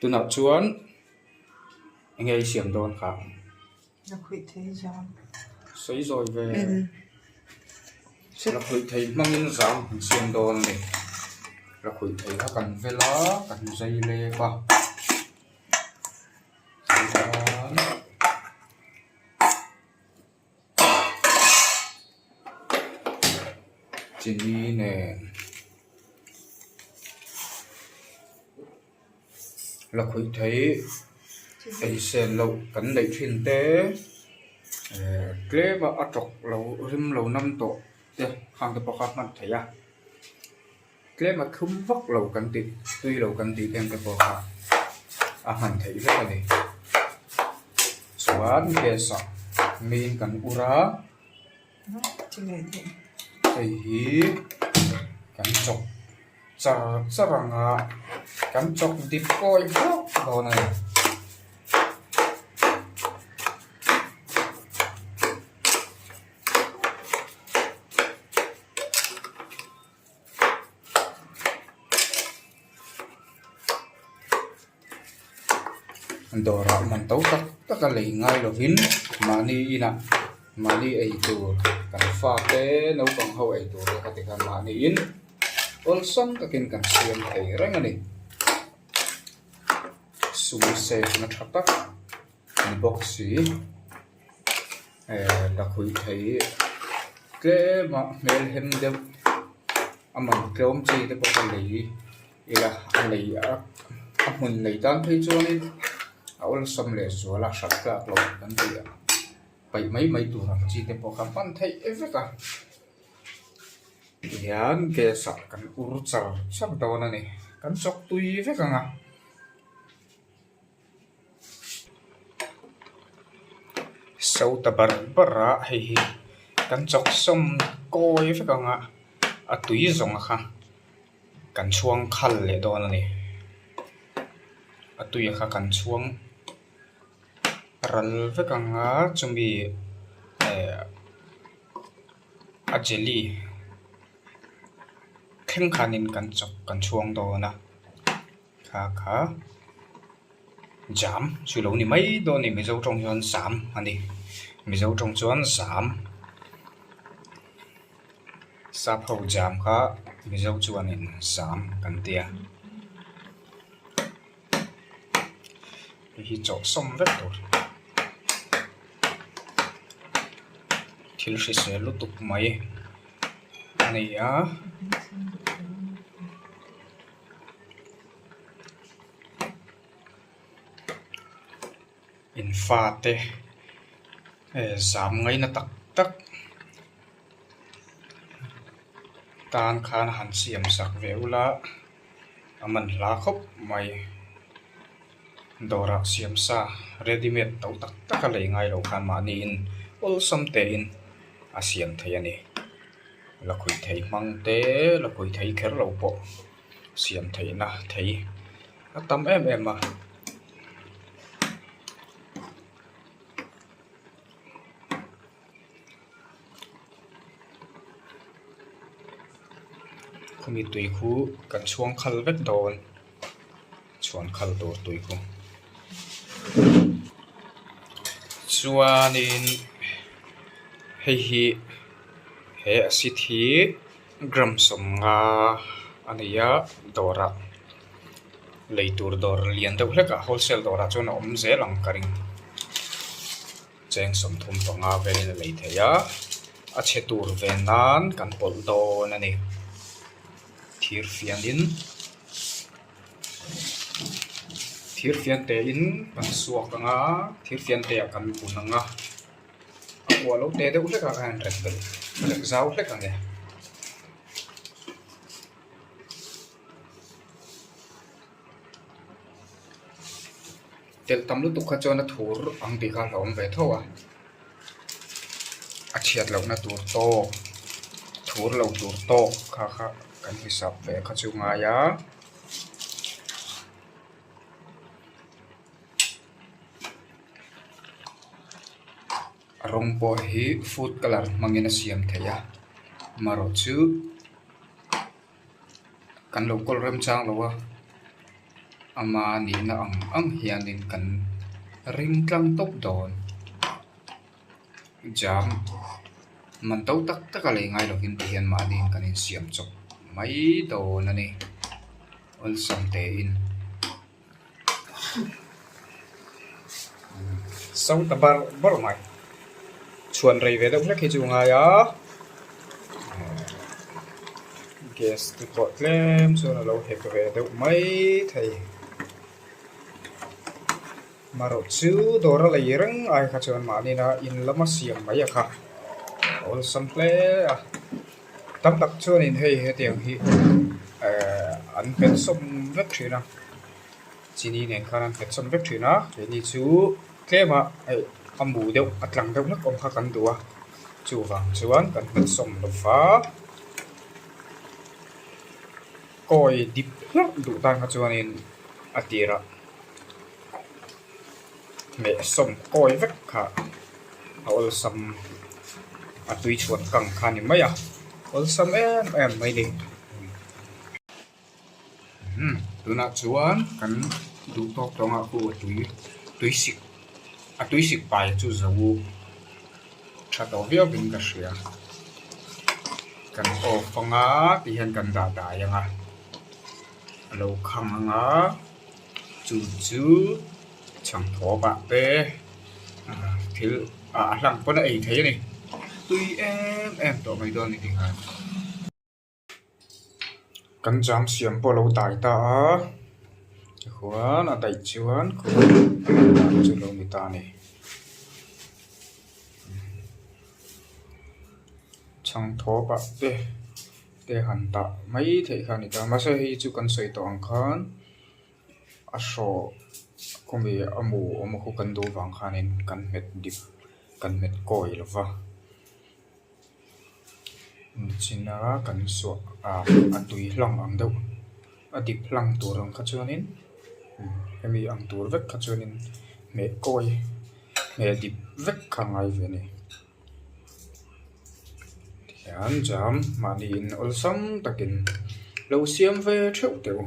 Tunah chuan eng nge i siam dawn kha? Sawi zawi ve. Lakhuih thei hmangin zam kan siam dawn a ni. Lakhuih thei kha kan vel a, kan zai lek a. Chuan chini nen lakhuih thei ei sen loh kan neih thin te eh tlem a a tawk lo rim lo nam tawh te khang te pawh kha a hman theih a. Tlem a thlum vak lo kan tih tui lo kan tih em te pawh kha a hman theih vek a ni. Chuan gas ah meiin kan ur a, hei hi kan chawk char char ang a, kan chawk dip kawi hlauh dawn a ni. Dawrah man to tak tak a lei ngai lovin mahni inah mahni ei tur kan fate naupang ho ei tur te kha tikhan mahniin awlsam takin kan siam thei reng a ni. Sum save na tha tak ni bawk si. Eh lakhuih thei tlem a hmel hem deuh a man tlawm chi te pawh kha lei ila a lei a a hmun nei tan phei chuanin a awlsam leh zual a hrat tlak loh kan tih a paih mai mai tur ang chi te pawh kha hman theih vek a tihian gas ah kan ur char char dawn a ni kan chawk tui vek ang a. So ta bar bar a hei hi kan chawk sawm kawi vek ang a a tui zawng kha kan chhuang khal leh dawn a ni a tui kha kan chhuang ral vek ang a chumi eh a jelly thleng khanin kan chawk kan chhuang dawn a. Kha kha jam chu lo ni mai dawn a ni mizo tawng chuan zam a ni mizo tawng chuan zam sap ho jam kha mizo chuanin zam kan ti a hei hi chawh sawm vek tur thil hrisel lutuk mai a ni a. In fate eh zam ngaina tak tak tan khan han siam sak ve ula a man hla khawp mai dawrah siam sa ready made to tak tak a lei ngai lo khan mahniin awlsam tein a siam theih a ni. Lakhuih thei hmang te lakhuih thei kher lo pawh siam theihna thei a tam em em a. Khumi tui khu kan chhuang khal vek dawn chhuan khal tur tui khu chuanin hei hi he acid hi gram sawmnga a ni a dawrah lei tur dawr lian deuh hlek ah wholesale dawrah chuan a awm zel ang ka ring cheng 35 velin a lei thei a a chhe tur ve nan kan pawlh dawn a ni thir fianin thir fian te in kan suak ang a thir fian te ah kan bun ang a a kuah lo te deuh hlek ah khan rek belh rek zau hlek ang e. Telh tam lutuk kha chuan a thur ang tih kha a hlauhawm ve tho a, a chhiat lohna tur tawk thur lo tur tawk kha kha kan hisap ve kha chu ngai a. A rawng pawh hi food colour hmangin a siam theih a amaherawhchu kan lo kawl remchang lo a. Ama nihna ang ang hianin kan ring tlang tawp dawn. Jam man to tak tak a lei ngai lovin ti hian mahniin kan insiam chawp mai dawn a ni. Awlsam tein. So ta bar bar mai. Chhuan rei ve deuh hlek hi chu a ngai a. Gas te pawh tlem chuan a lo hek ve deuh mai thei. Marawh chu dawr a lei reng ai kha chuan mahnina in lama siam mai a kha a awlsam hle a. Tam tak chuanin hei hetiang hi ehh an hmet sawm vek thin a chini nen khan an hmet sawm vek thin a keini chu tlema hei a mu deuh a tlang deuh hlek awm kha kan duh a chuvang chuan kan hmet sawm lo va kawi dip hlauh duh tan kha chuanin a tirah. Hmeh sawm kawi vek kha a awlsam a tui chhuat kang kha a ni mai a awlsam em em mai a ni umm tunah chuan kan duh tawk tawng a khu a tui tui sik a tui sik pai chu zo tha tawh viau in ka hria kan off anga ti hian kan dah dai ang a a lo khang ang a. Chu chu chhangthawp ah te thil ah a hlang pawn a ei thei a ni tui em em tawh mai dawn a ni tikhan kan jam siam pawh a lo dai ta a tichuan a daih chuan khaw chu lo ni ta a ni chhangthawp ah te. Te han tah mai theih kha a ni ta. Mahse hei chu kan sawi tawh ang khan a hrawh khawmi a mu awm khu kan duh vang khanin kan hmet dip kan hmet kawi lo va. Nichina kan suah ah a tui hlang ang deuh a dip hlang tur ang kha chuanin hemi ang tur vek kha chuanin hmeh kawi hmeh dip vek kha a ngai ve a ni. Tihian jam mahniin awlsam takin lo siam ve theuh teh u.